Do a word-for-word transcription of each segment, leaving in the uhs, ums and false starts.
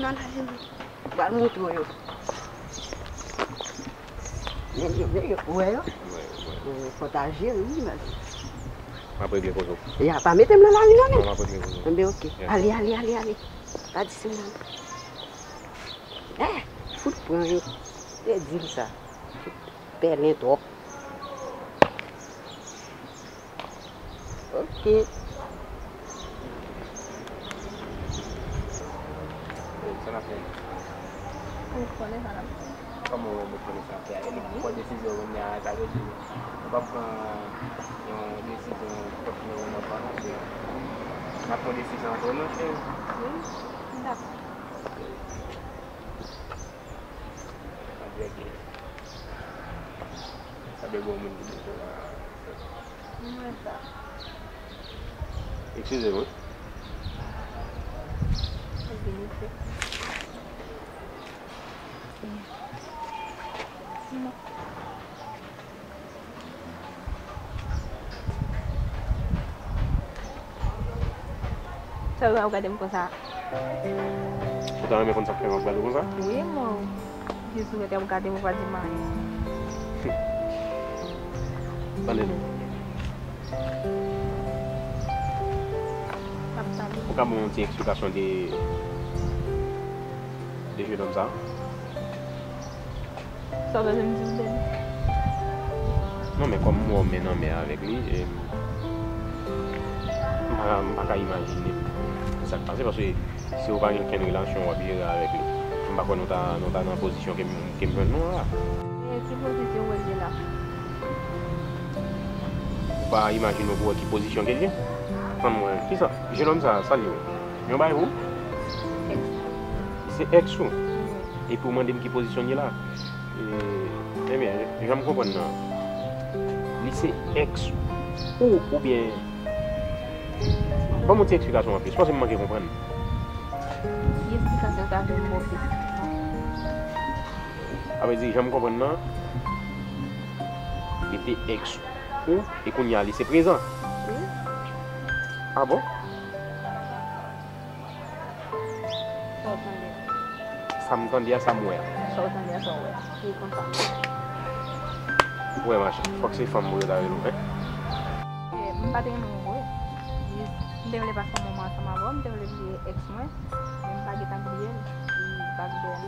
Ann ale, wi. Pral montre w yo. Men yo, men yo, ou wè yo? Wi, wi. Wi, fò ta jere, wi, baz. M ap regle koze w. Ya, pa mete m nan lari non, men. Non, m ap regle koze w. Enben, oke. Yes. Ale, ale, ale, ale. Pa di se mwen. Eh, fout pran yo. Te di l sa. Fout pèlen twòp. Oke. Sa n ap fè? Ou konnen sa n ap fè. Kòman w wè m konnen sa n ap fè a? Epi m pran desizyon kounye a, sa vle di, nou p ap pran yon desizyon kont nou, nou pa mache. N ap pran desizyon antre nou, cheri. Wi, m dakò. Ok. Sa vle di, sa vle di yon moun ki bezwen la. Mwen sa. Eskize m, wi. Eskize m, wi. Sa w ap gade m konsa? Ou ta renmen konn sa k fè m ap gade w konsa? Wi, mwen. Jis ou rete ap gade m, ou pa di m anyen. Tande non. M ap tande. Ou ka ban m yon ti eksplikasyon de, de jenòm sa a? Sa w bezwen m di w de li? Non, men kòm m wè w men nan men avèk li, e, m pa, m pa ka imajine sa k pase, paske si w pa gen okenn relasyon w ap jere avèk li, m pa kwè nou ta, nou ta nan pozisyon ke m, ke m jwenn nou an la. E ki pozisyon w ye la? Ou pa imajine w pou wè ki pozisyon ke l ye? Tann mwen, kisa? Jenòm sa, sa l ye w? Yon bagay pou ou? Se èks ou? Epi w mande m ki pozisyon l ye la? E, ebyen, jan m konprann nan, li se èks ou, oubyen, ban m yon ti eksplikasyon anplis, paske m manke konprann. Ki eksplikasyon sa vle m ba w plis? Sa vle di, jan m konprann nan, li te èks ou, e kounye a li se prezan. Wi. Ah bon? Sa w tande? Sa m tande a, sa m wè a. Sa w tande a, sa w wè a. Se konsa. Ou wè, machan, fòk se fanm pou yo ta rele w, en? E, m pa te renmen w vre. Jis, m te vle pase yon moman ansanm avè w, m te vle bliye èks mwen, men m pa gentan bliye l. M pa t byen.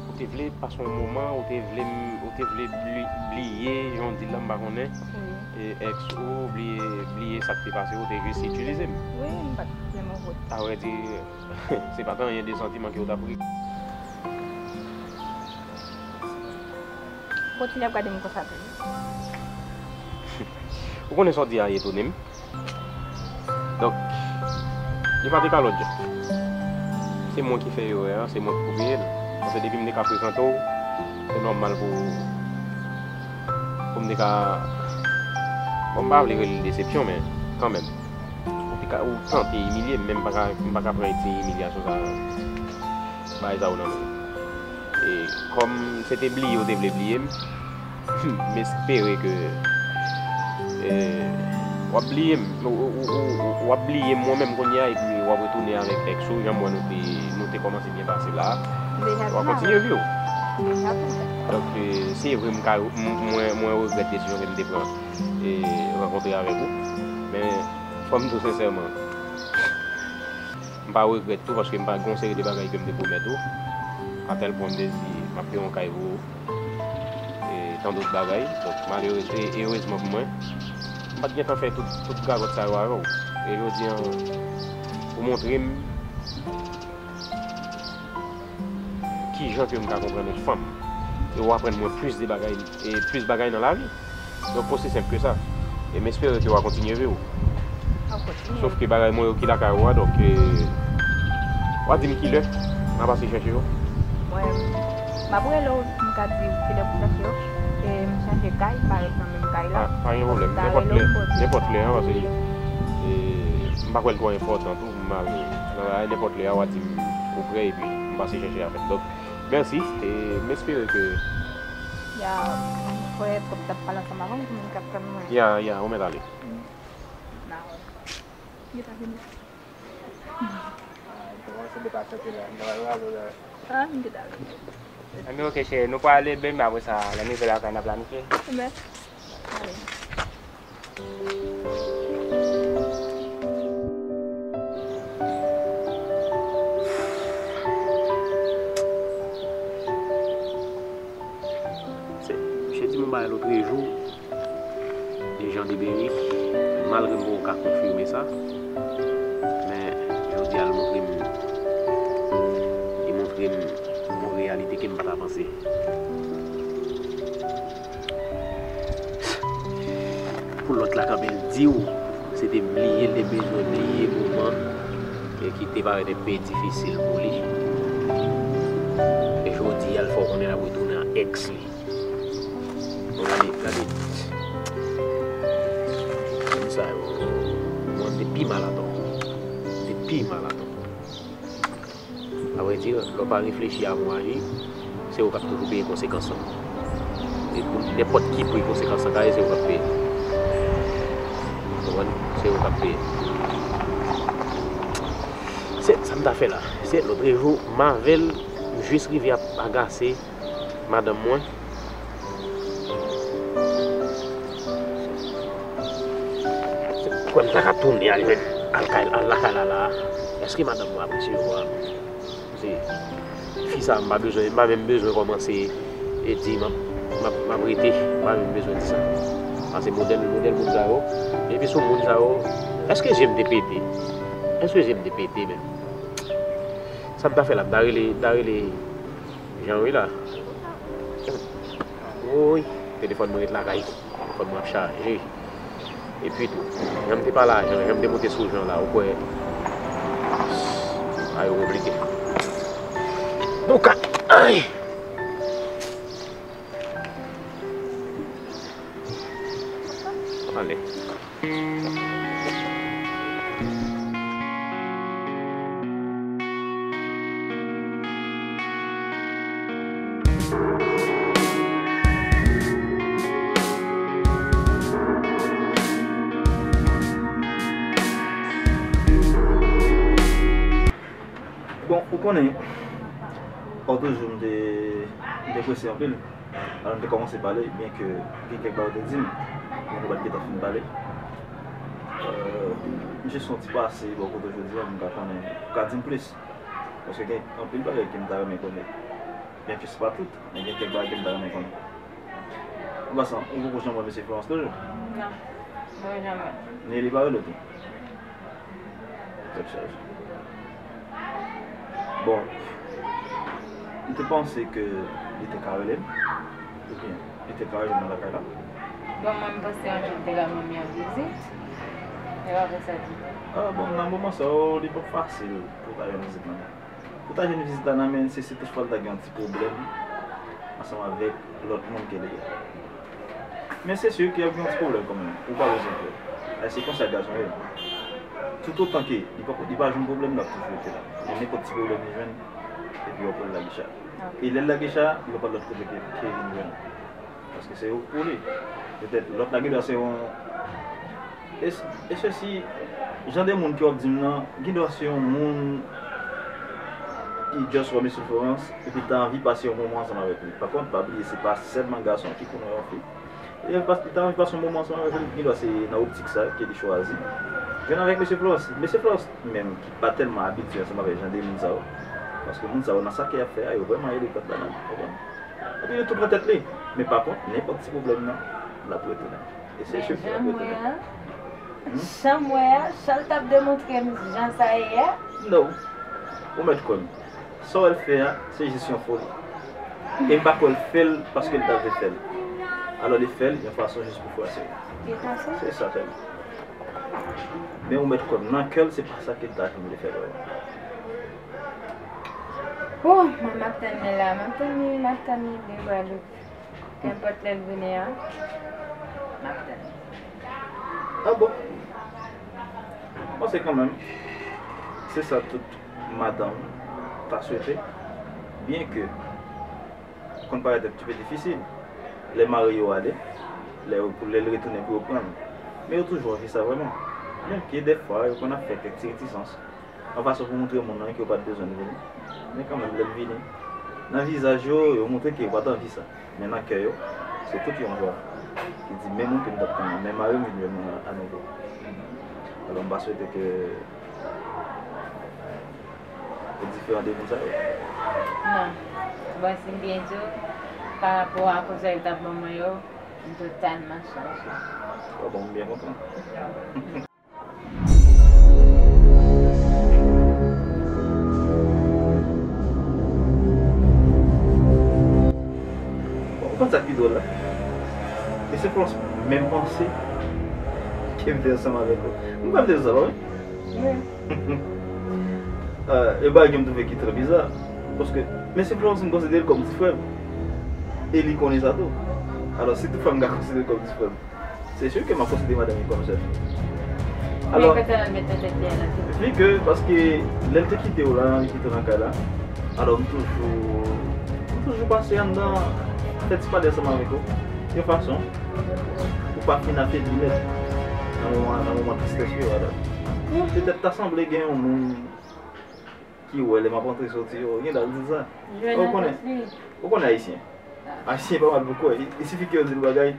Ou te vle pase yon moman, ou te vle m, ou te vle bli-, bliye, jan w di l la, m pa konnen. Wi. E, èks ou, bliye, bliye sa k te pase, ou te jis itilize m. Wi, m pa t vrèman vre. Avrèdi, se pa t anyen de santiman ke w t ap re- Kontinye ap gade m konsa tou. Ou konnen sa w di a etone m. Donk, li pa te ka lòt jan. Se mwen ki fè erè a, se mwen ki pou peye l. Paske depi m te ka prezante w, se nòmal pou, pou m te ka, bon, m pa vle rele l desepsyon, men kanmenm. Ou te ka, ou tante imilye m, men m pa ka, m pa ka pran ti imilyasyon sa, bagay sa yo nan men w. E kòm se te bliye w te vle bliye m, m espere ke, e, w ap bliye m, w, w, w, w, w ap bliye m mwen menm kounye a, epi w ap retounen avèk èks ou, jan m wè nou te, nou te kòmanse byen pase la a. W ap kontinye vi w. Donk, e, se vre, m ka, m, mwen, mwen regrèt desizyon ke m te pran, e, rankontre avèk ou. Men, fò m di w sensèman, m pa regrèt tou, paske m pa gen yon seri de bagay ke m te pwomèt ou. A tèl pwen m te di, m ap peye yon kay pou ou. E tan dòt bagay. Donk, malerez-, e, erezman pou mwen, m pa t gentan fè tout, tout gagòt sa yo avè w. E jodi a, ou montre m kijan ke m ka konprann yon fanm. E w aprann mwen plis de bagay, e plis bagay nan lavi. Donk, osi senp ke sa. E m espere ke w a kontinye vi w. M ap kontinye. Sof ke bagay mwen yo ki lakay ou a, donk, e, w a di m kilè m a pase chèche yo. Mwen, m ap rele w, m ka di w kilè pou chèche yo. E m chanje kay, m pa ret nan menm kay la. Pa, pa gen pwoblèm. Nenpòt lè, nenpòt lè, an, paske, e, m pa kwè l twò enpòtan tou pou m al nan bagay. Nenpòt lè a, w a di m ou prè, epi m pase chèche avè m. Donk, mèsi, e m espere ke Ya, m kwè kòm t ap pale ansanm avè m, pou moun k ap tann mwen. Ya, ya, ou mèt ale. Mm. N a wè. Li ta vini. Depa chante la, nou ta pral rale w la. Ah, m gentan rive. Anben, oke, cheri, nou prale, ben, apre sa, lè n rive lakay, n a planifye. Anben, ale. Se, misye di m yon bagay lotrejou, de Jean Deberick, malgre m poko ka konfime sa, men jodi a l montre m, li montre m yon reyalite ke m pa ta panse. Pou lòt la kanpe l di w, se te bliye l te bezwen bliye moman e ki te parèt enpe difisil pou li. E jodi a l fè w konnen l ap retounen ak èks li. Bon, gade, gade. Moun sa yo, mwen te pi mal atò. Te pi mal atò. Avrèdi, lè w pa reflechi avan w aji, se ou k ap toujou peye konsekans lan. E pou nenpòt ki pri konsekans lan ka ye, se ou k ap peye. Ou konprann? Se ou k ap peye. Se sa m ta fè la. Se lòtrejou, m avè l, m jis rive ap agase madanm mwen. Se kwè m ta ka tounen al jwenn, al kay, al lakay la la. Èske madanm mwen ap resevwa m? Se fi sa, m pa bezwen, m pa menm bezwen kòmanse e di m ap, m ap, m ap rete. M pa menm bezwen di sa. Paske modèl, modèl moun sa yo, epi sou moun sa yo, èske je m te pete? Èske je m te pete menm? Sa m ta fè la, m ta rele, m ta rele Jan wi la. Woy, telefòn mwen ret lakay. Telefòn mwen ap chaje. Epi tou, jan m te pale a Jan, jan m te monte sou Jan la, ou kwè, bagay yo konplike. Douka! Ay! Ale. Bon, ou konnen, lòt jou m te, m te prese anpil. Alò, m te kòmanse pale, byenke gen kèk bagay ou te di m, men nou pa t gentan fin pale. Euh, m jis fè yon ti pase bò kote w jodi a pou m ka konnen, pou w ka di m plis. Paske gen anpil bagay ke m ta renmen konnen. Byenke se pa tout, men gen kèk bagay ke m ta renmen konnen. An pasan, ou poko janm wè mesye Florence toujou? Non, mwen janm wè. Ni li pa rele w tou? Tèt chaje. Bon, m te panse ke li te ka rele m, oubyen li te ka rele m nan lakay la. Bon, mwen, m panse yon jou l te ka ban m yon vizit. E pa konsa di. Ah, bon, nan moman sa yo, li p ap fasil pou w ta jwenn vizit la, non. Pou w ta jwenn vizit la nan men l, se si touchfwa l ta gen yon ti pwoblèm ansanm avèk lòt moun ke li ye. Men se si ke y ap gen yon ti pwoblèm kanmenm, ou pa bezwen pè. Ay, se konsa gason ye. Toutotan ke li pa, li pa jwenn pwoblèm, l ap toujou rete la. Men nenpòt ti pwoblèm li jwenn, epi yo pran l lage cha. Ok. E lè l lage cha, yo pa lòt kote ke, ke vin jwenn. Paske se pou li. Petèt, lòt la gendwa se yon, e, e sesi, jan de moun ke w ap di m nan, gendwa se yon moun ki just wè mesye Florence, epi l ta anvi pase yon moman ansanm avèk li. Pa kont, pa bliye, se pa sèlman gason ki konn wè yon fi. E pas, li ta anvi pase yon moman ansanm avèk li, gendwa se nan optik sa ke li chwazi jwenn avèk mesye Florence. Mesye Florence menm, ki pa tèlman abitye ansanm avèk jan de moun sa yo, paske moun sa yo nan sa ke y ap fè a, yo vrèman elegan ladan l, ou konprann? Epi li tou pran tèt li. Men pa kont, nenpòt ti pwoblèm nan, l ap retounen. E se si ke l ap retounen. Hmm? Jan m wè a, jan l t ap demontre m jan sa ye a. Non. Ou mèt kwè m. Sa w wè l fè a, se jis yon foli. E m pa kwè l fè l paske l ta vle fè l. Alò, li fè l yon fason jis pou fwase w. Li fwase? Se sa sèlman. Men ou mèt kwè m, nan kè l, se pa sa ke l ta janm vle fè vrèman. Ouh, mwen, m ap tann li la, m ap tann li, m ap tann li de bra louvri. Kenpòt lè l vini an, m ap tann li. Ah bon? M panse kanmenm, se sa tout madanm ta swete, byenke konn parèt un petit peu difisil. Lè mari yo ale, lè yo, lè l retounen pou yo pran l. Men yo toujou anvi sa vrèman. Menm ke dèfwa, yo konn ap fè kèk ti retisans. Yon fason pou montre moun nan ke yo pa t bezwen l vini. Men kanmenm, lè l vini, nan vizaj yo, yo montre ke yo pa t anvi sa. Men nan kè yo, se tout yon jwa ki di men moun ke m t ap tann nan, men mari m vin jwenn mwen anouvo. Alò, m pa swete ke yo diferan de moun sa yo. Non. Bon, si m byen di w, pa rapò a konsèy l t ap ban mwen yo, m totalman chanje. Bon, m byen kontan. Bon, ou konn sa k pi dwòl la? Mesye Florence menm panse ke m te ansanm avèk ou. M kwè m te di sa, pa vre? Wi. Ah, e bagay ke m twouve ki trè biza. Paske Mesye Florence, m konsidere l kòm ti frè m. E li konnen sa tou. Alò, si toutfwa m ka konsidere l kòm ti frè m, se si ke m ap konsidere madanm li kòm sè m. Alò, men kote l al met nan tèt li a la tou? Vi ke, paske lè l te kite w la, li kite w nan kay la, alò, m toujou, m toujou pase anndan, fè ti pale ansanm avèk ou, yon fason pou pa fin afebli nèt nan moman, nan moman tristès yo. Alò, petèt ta sanble gen yon moun ki wè lè m ap antre soti yo, gen dwa l di sa. Ou konnen, ou konnen Ayisyen. Ayisyen pa mal pou kwè. I, i sifi ke yo di l bagay,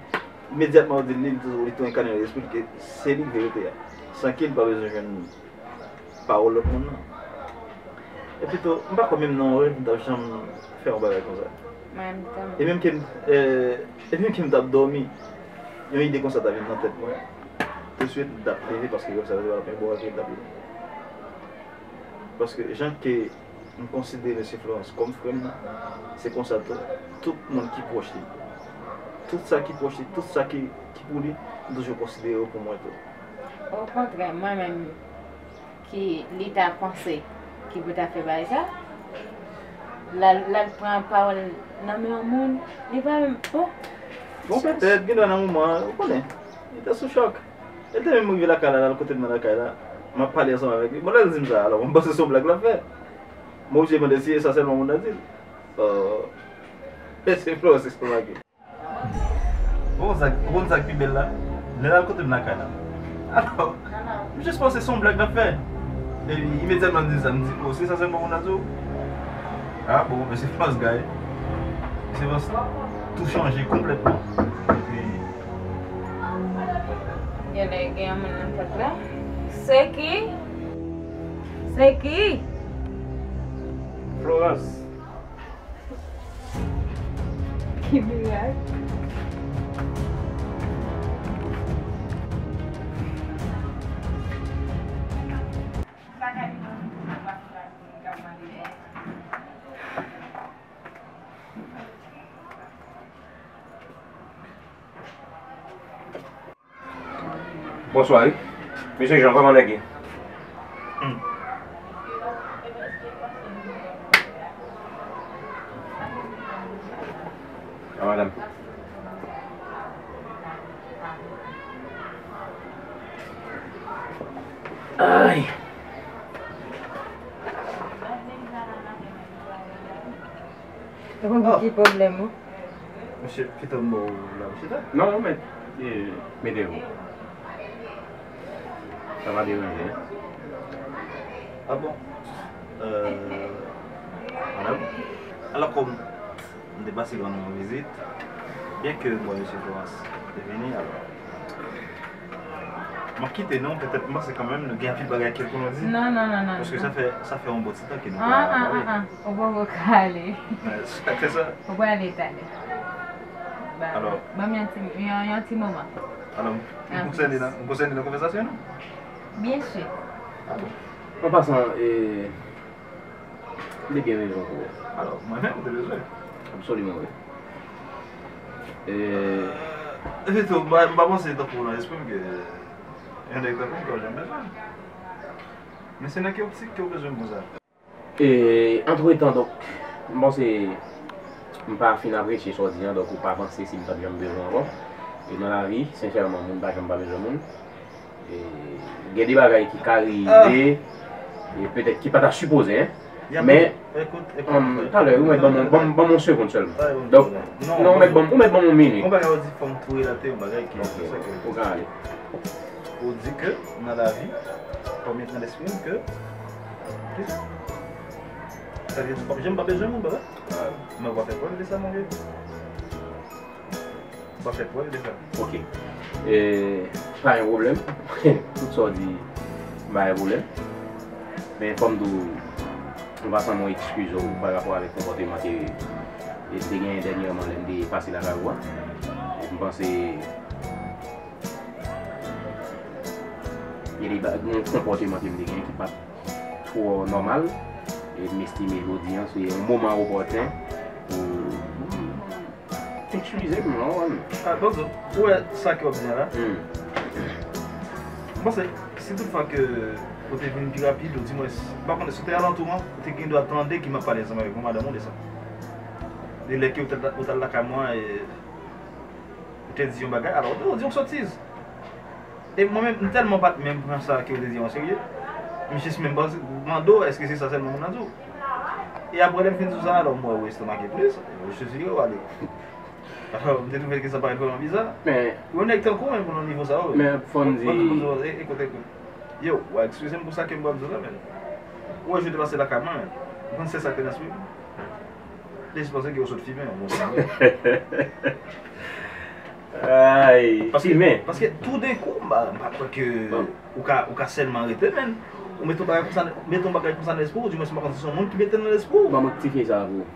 imedyatman yo di l li, li tou, li tou enkane nan lespri l ke se li k verite a. San ke li pa bezwen jwenn pawòl lòt moun nan. Epi tou, m pa kwè menm nan yon rèv m t ap janm fè yon bagay konsa. Mwen menm tou. E menm ke m, eh, e menm ke m t ap dòmi, yon ide konsa ta vin nan tèt mwen. Tousuit, m t ap leve paske rèv sa yo te pral ap yon bon rèv ke m t ap leve. Paske jan ke m konsidere Mesye Florence kòm frè m nan, se konsa tou, tout moun ki pwòch li. Tout sa ki pwòch li, tout sa ki, ki pou li, m toujou konsidere yo pou mwen tou. Okontrè, mwen menm, ki li ta panse ki pou ta fè bagay sa, l al, l al pran pawòl nan men yon moun, li pa menm, bon. Bon, petèt, gen dwa nan moman an, ou konnen, li te sou chòk. E l te menm rive lakay la, l al kote m nan lakay la. M ap pale ansanm avèk li. Bon, lè l di m sa, alò, m panse se yon blag l ap fè. M oblije mande si e sa sèlman moun nan di l. Oh, Mesye Florence estomake. Ou konn sa, ou konn sa k pi bèl la? Lè l al kote m lakay la. Alò, m jis panse se yon blag l ap fè. E imedyatman m di sa, m di, oh, se sa sèlman moun nan di w? Ah bon, Mesye Florence gay. Mesye Florence tou chanje konplètman. Epi, Genlè gen yon moun nan pòt la. Se ki? Se ki? Florence. Ki mirak? Bonswa wi. Mesye Jean, kòman nèg ye? Hmm. A madanm. Ay. Ou konn ki pwoblèm ou? Mesye, kite m ba w la, mesye ta. Non, mèt, eh, mete w. Sa pa deranje, hein? Ah bon? Euh, madanm? Alò, kòm m te pase rann ou yon vizit, byen ke m wè mesye Florence te vini, alò, m ap kite nou, petèt m panse kanmenm nou gen anpil bagay ke pou nou di. Non, non, non, non, non. Paske sa fè, sa fè yon bon ti tan ke nou pa pale. Ah, ah, ah, ah. Ou poko ka ale. Sa k fè sa? Ou prale talè. Ba, alò, ban m yon ti, yon, yon ti moman. Alò, m konsène nan, m konsène nan konvèsasyon nou? Byen si. Ah bon? An pasan, e, m te gen rezon pou ou. Alò, mwen menm, ou te bezwen? Absoliman, wi. E, epitou, m pa, m pa panse tankou nan lespri m ke yon nèg tankou m ka janm bezwen. Men se nan ki optik ke w bezwen m konsa? E, antretan, donk, m panse m pa fin apresye sa w di an, donk ou pa panse si m t ap janm bezwen w ankò. E nan lavi, sensèman, moun pa janm pa bezwen moun. E, gen de bagay ki ka rive, e petèt ki pa ta sipoze, hein. Men, talè, ou mèt ban m, ban m, ban m yon segonn sèlman. Donk, non, ou mèt ban m, ou mèt ban m yon minit. Yon bagay ou di, fò m tou relate yon bagay ki, ok, ou ka ale. Ou di ke nan lavi, fò m met nan lespri m ke Sa vle di, w p ap janm pa bezwen moun, baba. Men w pa fè prèv de sa, mon vieux. W pa fè prèv de sa. Ok. E, pa gen pwoblèm. Tout sa w di, m pa gen pwoblèm. Men fò m di w, m pa sanble yon eskize w pa rapò avèk konpòteman ke, ke m te genyen dènyèman lè m te pase lakay ou a. M panse gen de ba-, gen yon konpòteman ke m te genyen ki pa t twò nòmal. E m estime jodi a se yon moman opòten pou eskize m, non? Ah, Bonzo, ou wè sa ke w ap di a la? Hmm. M panse, si tout fwa ke ou te vin pi rapid, ou dimwens, m pa konnen, si w te alantou an, ou te gen dwa tande ke m ap pale ansanm avèk yon madanm ou de sa. De lè ke ou t al, ou t al lakay mwen, e, ou te di yon bagay, alò, ou te di yon sotiz. E mwen menm, m tèlman pa t menm pran sa ke w te di an serye. M jis menm panse, mande w, èske se sa sèlman moun nan di w? E apre, lè m fin di w sa, alò, m wè ou estomake plis, ou chesire, ou ale. Alò, m te twouve ke sa parèt vrèman biza. Men pou yon nèg tankou w menm, pou nan nivo sa yo, men fò m di, e, e kote, kote. Yo, w a eskize m pou sa ke m pral di w la, men. Ou wè, jodi a se lakay mwen, men. Ou konn se sa k te nan espri m? Te sipoze ke w sot fimen, yon bon fimen. Ay, fimen. Paske toudenkou, m pa, m pa kwè ke ou ka, ou ka sèlman rete, men. Ou mete yon bagay konsa, mete yon bagay konsa nan lespri w, dimwens m pa konn si se yon moun ki mete l nan lespri w. Ban m rektifye sa pou ou.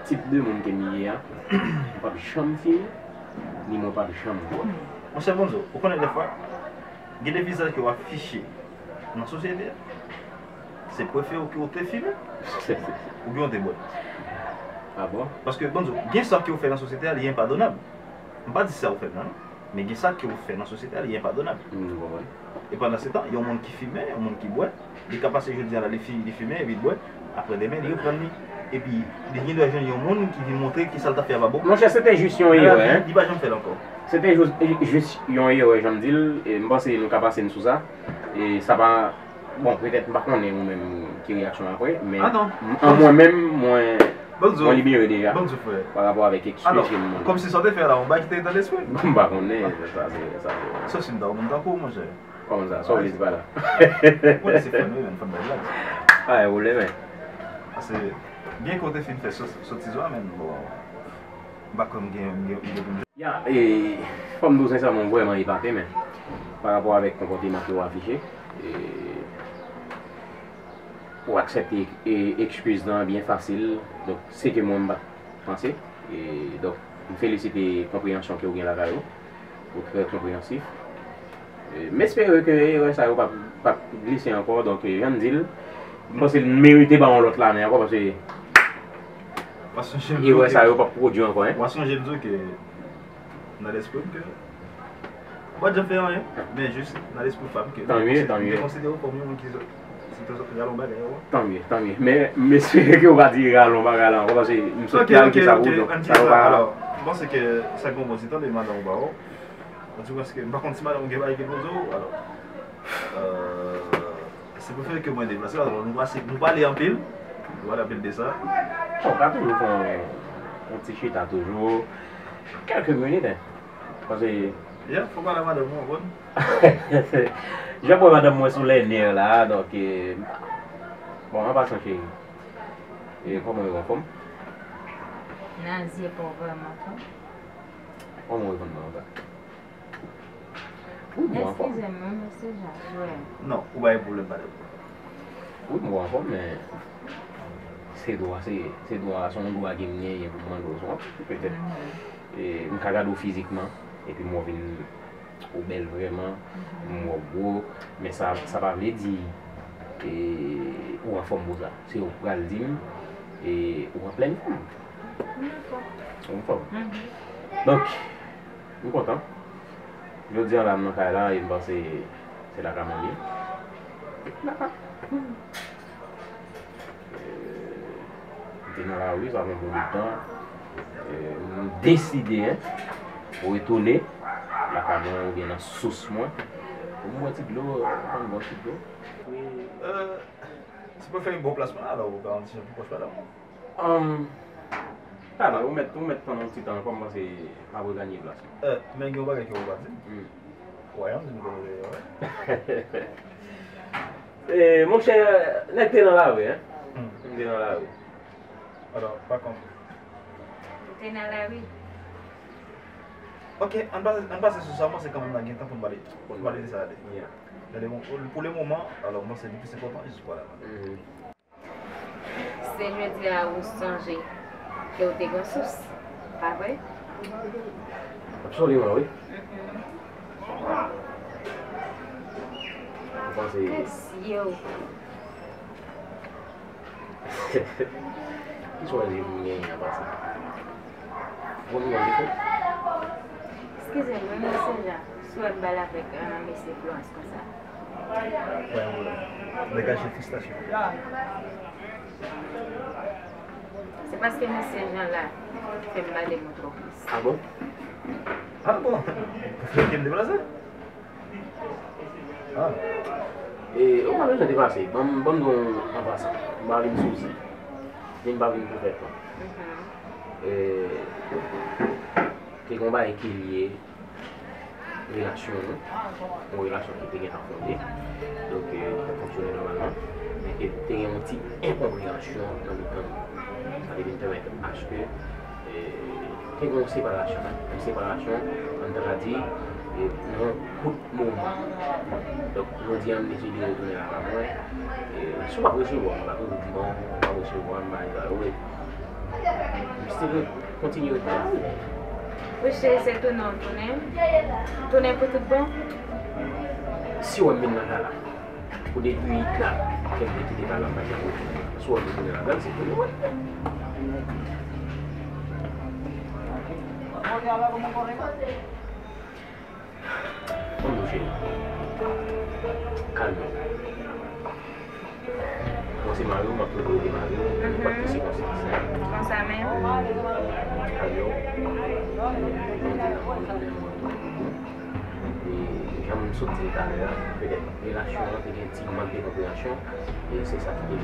Tip de moun ke m ye a, m p ap janm fimen, ni mwen p ap janm bwè. Monchè Bonzo, ou konnen dèfwa, gen de vizaj ke w afiche nan sosyete a, se prefere w ke w te fimen, oubyen w te bwè. Ah bon? Paske, Bonzo, gen sa ke w fè nan sosyete a, li enpadonab. M pa di sa ou fè nan, non. Men gen sa ke w fè nan sosyete a, li enpadonab. Mm, m konprann. E pandan se tan, yon moun ki fimen, yon moun ki bwè, li ka pase jodi a la, li fi-, li fimen, epi l bwè, apre demen, li reprann li. Epi, li gen dwa jwenn yon moun ki vin montre ki sa l t ap fè a pa bon. Monchè, se te jis yon erè, en. Li pa janm fè l ankò. Se te jis, jis yon erè, jan m di l, e m panse nou ka pase n sou sa. E sa pa, bon, petèt m pa konnen ou menm ki reyaksyon w apre, men an mwen menm, mwen, mwen libere deja pa rapò avèk eskize ke m mande. Kòmsi sa w te fè la, yon bagay ki te nan lespri m. M pa konnen, sa se, sa se. Sòf si m ta yon moun tankou w, monchè. Kòman sa? Sa w vle di pa la? Ou konnen se fòn wi, men fòn bay blag. Pa gen pwoblèm, men. Paske gen kote fin fè sòt, sòt ti zwa, men bon. M pa kwè m gen, m gen, m gen pou m. Ya, e, fò m di w sensèman, m vrèman epate, men pa rapò avèk konpòteman ke w afiche, e, ou aksepte, e, eskiz lan byen fasil. Donk, se ke mwen m pa t panse. E, donk, m felisite konpreyansyon ke w gen lakay ou. Ou trè konpreyansif. E, m espere ke erè sa yo p ap, p ap glise ankò. Donk, e, jan m di l, m panse l merite ba yon lòt lamen ankò, paske erè sa yo p ap pwodui ankò, en. W a sonje m di w ke nan lespri m ke m pa t janm fè anyen, men jis nan lespri pa m ke m te konsidere w kòm yon moun ki sot, si te sot rale yon bagay ankò. Tan mye, tan mye. Men m espere ke w pa di rale yon bagay la ankò, paske m sot kalifye sa pou ou, donk sa yo pa. Alò, m panse ke sa gen yon bon ti tan de madanm ou ba w. Antouka, paske m pa konn si madanm ou gen bagay ke l poze w, alò. Euh, se pou fè ke mwen deplase, paske nou pase, nou pale anpil, nou pale anpil de sa. Bon, w ka toujou fè yon, yon ti chita toujou, kèlke minit, en. Paske ya, fò pale a madanm ou, w konprann? Jan m wè madanm mwen sou lè nè la, donk, e, bon, an pasan, cheri, e, kòman w ye, w anfòm? Nan zye pa w vrèman anfòm. Kòman w reponn mwen konsa? Wi, mwen anfòm. Eskize m, non, mesye Jacques, wè. Non, ou pa gen pwoblèm, madanm. Wi, mwen anfòm, men se dwa, se, se dwa, se yon dwa ke m genyen pou m mande w sa, petèt. E, m ka gade w fizikman, epi m wè w vin, ou bèl vrèman, m wè w gwo, men sa, sa pa vle di, e, ou anfòm pou sa. Se ou k pral di m, e, ou an plèn fòm. M anfòm. Ou anfòm. Donk, m kontan. Jodi a la, m nan kay la, e m panse se lakay mwen m ye. Lakay. E, m te nan lari, sa fè yon bon bout tan. E, m deside, en, retounen lakay mwen oubyen nan sous mwen. Pou m bwè ti dlo, pou m bwè ti dlo. E, se pou fè yon bon plasman, alò, ou ka yon ti jan pi pwòch madanm ou. Ahn, talè, ou mèt, ou mèt tann yon ti tan ankò, m panse m ap reganye plas mwen. E, men gen yon bagay ke ou pa di m. Wi, an di m kote w ye, wi. E, monchè, nèg te nan lari, en. Hmm. M te nan lari. Alò, pa konn. Ou te nan lari? Ok, ann pase, ann pase sou sa, mwen panse kanmenm la gen tan pou n pale, pou n pale de sa ale. Yeah. Gade, bon, pou, pou le moman, alò, mwen panse li plis enpòtan, jis pou ale. Mhm. Se jodi a ou sonje ke w te gen sous, pa vre? Absoliman, wi. Mhm. Ou panse... Gad zye w. Ki sou wè zye pou m genyen an pase? Bon, nou wè li fò. Eskize m, wi, mesye Jean, si w wè m pale avèk, euh, mesye Florence konsa. Pa gen pwoblèm. Degaje fristasyon. Se paske mesye Jean la fè m pale m twò plis. Ah bon? Ah bon? Pou fè ke m deplase? Ah. E, ou pa bezwen deplase. Ban m, ban m di w an pasan. M pa vin sou zen. Men m pa vin pou fè tan. Mhm. E, te gen yon bagay ki lye relasyon nou. Yon relasyon ki te gentan fonde. Donk, e, ki t ap fonksyone nòmalman. Men ke te gen yon ti enkonpreyansyon nan mitan nou. Sa te vin pèmèt aske, e, te gen yon separasyon, en. Yon separasyon, ann ta ka di, e, nan yon kout moman. Donk, jodi a, m deside retounen lakay mwen. E, si w p ap resevwa m, m ka toujou di, bon, w p ap resevwa m, bagay sa yo, wi. M still kontinye ret lakay mwen. Wi, cheri, se tounen w tounen. Tounen pou tout bon. Si w wè m vin lakay la, pou depi uit la, kèk de ki te pale anba kèk oto. Sou wè m tounen ladan, se tounen wè. Konn nou cheri. Kalme w. Mwen se mari w, m ap toujou rete mari w, nenpòt ki sikonstans. Konsa menm. Kalme w. Mwen di nan mwen, mwen, E jan m sot di l talè a, petèt relasyon an te gen ti mank de konpreyansyon, e se sa ki te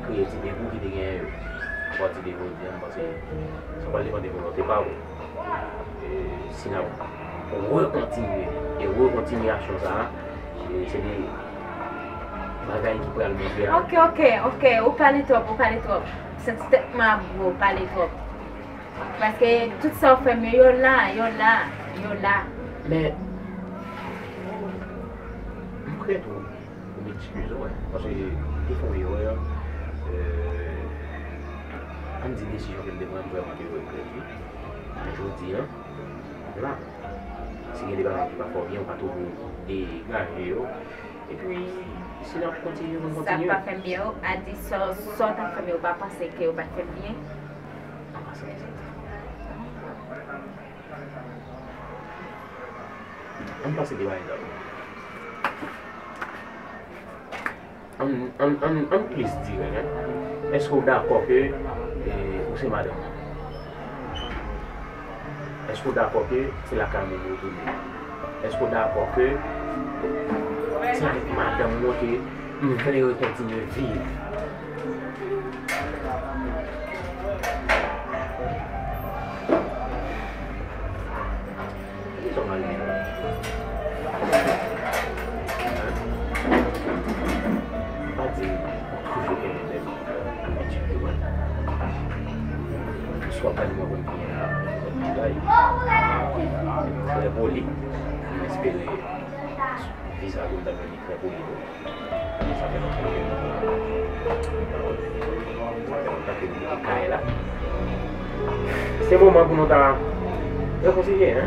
kreye ti degou ki te genyen yo. Apati de jodi a, m panse sa pral depann de volonte pa w. E si n ap rekontinye, e rekontinyasyon sa a, e se de bagay ki pral montre a. Ok, ok, ok, ou pale twòp, ou pale twòp. Santi tèt mwen ap gwo, ou pale twòp. Paske tout sa w fè m yo, yo la, yo la, yo la. Men, m prè tou pou m eskize w, paske m te fè yon erè, euh, ann di desizyon ke m te pran, m vrèman te regrèt li. Men jodi a, m la. Si gen de bagay ki pa fè w byen, ou ka toujou degaje yo. Epi, si n ap kontinye, nou kontinye. Sa pa fè m byen, ou a di sa, sa w t ap fè m yo, ou pa panse ke yo pa t fè m byen? An pasan, ann pase de bagay sa yo. Ann, ann, ann, ann plis dirèk, en. Èske w dakò ke, e, ou se madanm mwen? Èske w dakò ke se lakay mwen m retounen? Èske w dakò ke se avèk madanm mwen ke m vle rekontinye viv? Ki sa w pral di la? Pa di m toujou kenbe menm abitid yo an. Swa pa di mwen konn kiyen la, lòt bagay. Trè poli. M espere viza pou m ta jwenn li trè poli tou. Sa fè lontan ke, sa fè lontan ke m kite kay la. Se moman pou nou ta rekonsilye, en.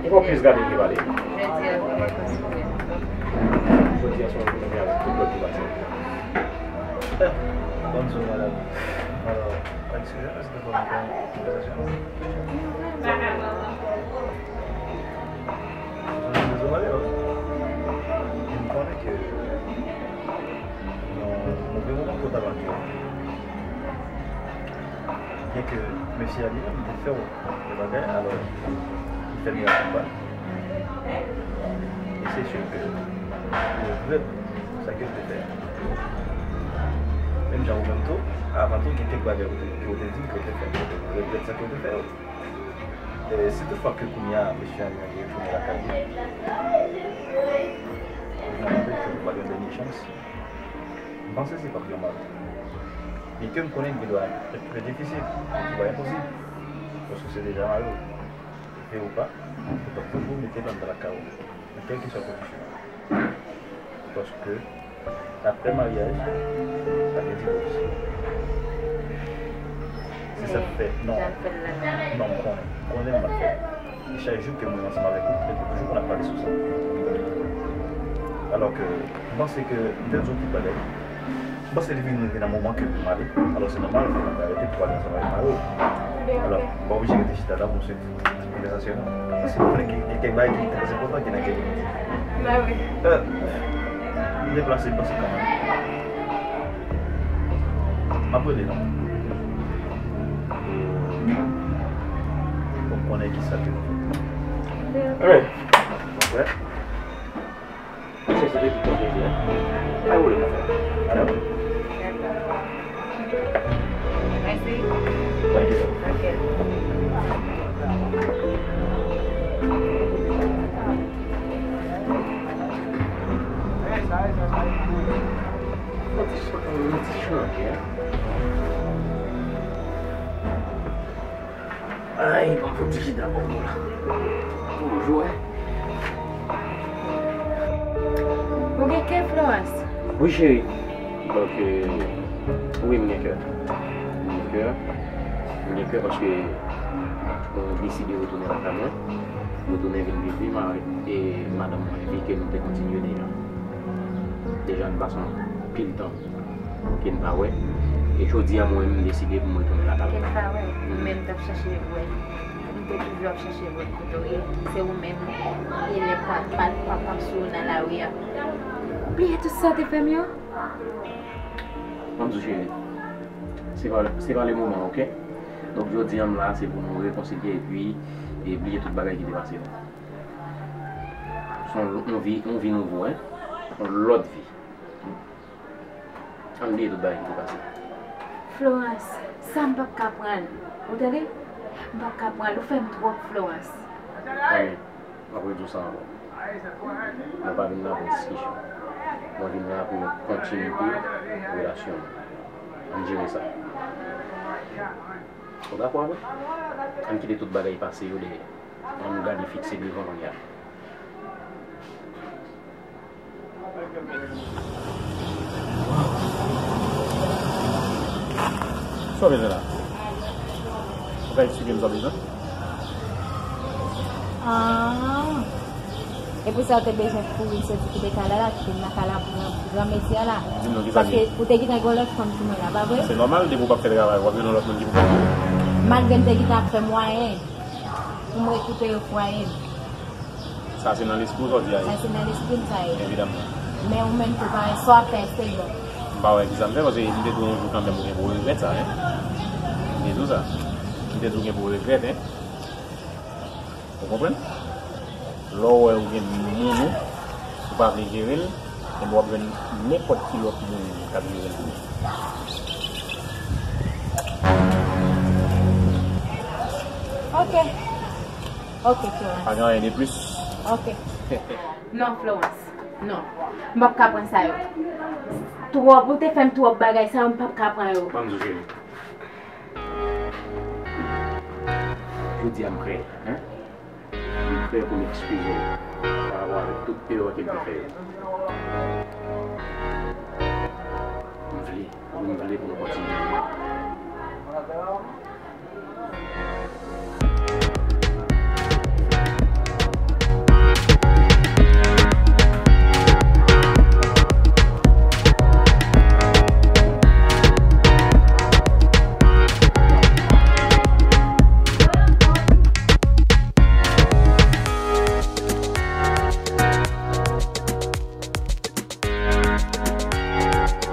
Li fè w plis gade ke pale. Jodi a, nou rekonsilye. Jodi a, se yon jounen avèk tout lòt ki pase. Bonjou, madanm. Alò, eskize m, èske w ka konn konvèsasyon? Mwen, mwen konnen ke nan move moman ke w t ap ap viv, byen ke mesye a li menm te fè w de bagay, alò, li fè mirak pou l. E se si ke ou regrèt sa ke w te fè a. Menm jan ou menm tou, avan tou, gen kèk bagay ou te, ke w te di m ke w te fè, ke w regrèt sa ke w te fè yo. E si toutfwa ke kounye a, mesye a li anvi retounen lakay li, Mwen, mwen, mwen, mwen, mwen, mwen, mwen, mwen, M panse se pa yon mal. Byenke m konnen li gen dwa trè difisil, li pa enposib, paske se deja malere. Vre ou pa, ou p ap toujou mete l anndan lakay ou, nan kèlkeswa kondisyon. Paske, apre maryaj, pa gen divòs. Se sa k fè, non, non, m konnen, m konnen m ap fè. E chak jou ke mwen ansanm avèk ou, mwen toujou konn ap pale sou sa. Alò ke, m panse ke, m te di w tout bagay. M panse depi nou rive nan moman ke pou m ale, alò se nòmal ke m ap arete pou pale ansanm avèk mari w. Alò, m pa oblije rete chita la pou m swiv konvèsasyon an. Paske m konnen gen, gen kèk bagay ki trè enpòtan ki nan kè yo. Ba wi. Euh, m deplase, m pase kanmenm. M ap rele non. Pou m konnen kisa ke nou fè. Alright. Frè. Chèche depi kote li ye. Pa gen pwoblèm, mon frè. Alò? Mèsi. Thank you. Ok. Fò ti chan-, fò ti chanje, hein? Ay, ban m fè ti chita bò la. Bonjou, hein. Ou gen kè, Florence? Wi, cheri. Donk, euh, wi, m gen kè. M gen kè. M gen kè paske mwen deside retounen lakay mwen. Retounen vin viv li, mwen avèk, e madanm mwen, vi ke nou te kontinye deja. Deja, n pase anpil tan ke n pa wè. E jodi a, mwen menm, m deside pou m retounen lakay mwen. Ke n pa wè. Mwen menm, m t ap chache wè. M te toujou ap chache wè kote w ye. Se ou menm. E lè pa, pa, pa, pa sou nan lari a. Ou bliye tout sa w te fè m yo? Ban m di w, cheri. Se pa, se pa le moman, ok? Donk, jodi a, m la, se pou nou rekonsilye epi, e bliye tout bagay ki te pase yo. Se yon, yon vi, yon vi nouvo, hein? Yon lòt vi. Ann bliye tout bagay ki te pase. Florence, sa m p ap ka pran l. Ou tande? M p ap ka pran l. Ou fè m twòp, Florence. Mami, m ap redi w sa ankò. Mwen pa vin la pou diskisyon. Mwen vin la pou kontinite relasyon nou. Ann jere sa. Ou dakò avè m? Ann kite tout bagay pase yo dèyè. Ann gade fikse devan kounye a. Sa w bezwen la? Ou ka eksplike m sa w bezwen? Ah. E pou sa w te bezwen kouri soti kite kay la la, kite m nan kay la pou gran, pou gran mesye a la. Di m non, kisa l ye? Paske ou te gentan gen yon lòt fanm sou mwen la, pa vre? Se nòmal, depi w p ap fè travay, w ap jwenn yon lòt moun ki pou fè l. Malgre m te gentan ap fè mwayen pou m rekipere fwaye m. Sa se nan lespri w sa w di a ye? Sa se nan lespri m sa ye. Evidaman. Men ou menm tou parèy, sa w ap fè a se bon. M pa wè kisa m fè, paske m te di w yon jou kanmenm ou gen pou w regrèt sa, hein. M te di w sa. M te di w gen pou w regrèt, hein. Ou konprann? Lè w wè ou gen moun ou, ou pa vle jere l, enben w ap jwenn nenpòt ki lòt moun k ap jere l pou ou. Ok. Ok, Florence. Pa gen anyen de plis. Ok. Non, Florence. Non. M p ap ka pran sa yo. Twòp, ou te fè m twòp bagay, sa yo m p ap ka pran yo. Ban m di w, cheri. Jodi a m prè, hein? M prè pou m ekskize w pa rapò avèk tout erè ke m te fè yo. M vle, m vle pou nou kontinye.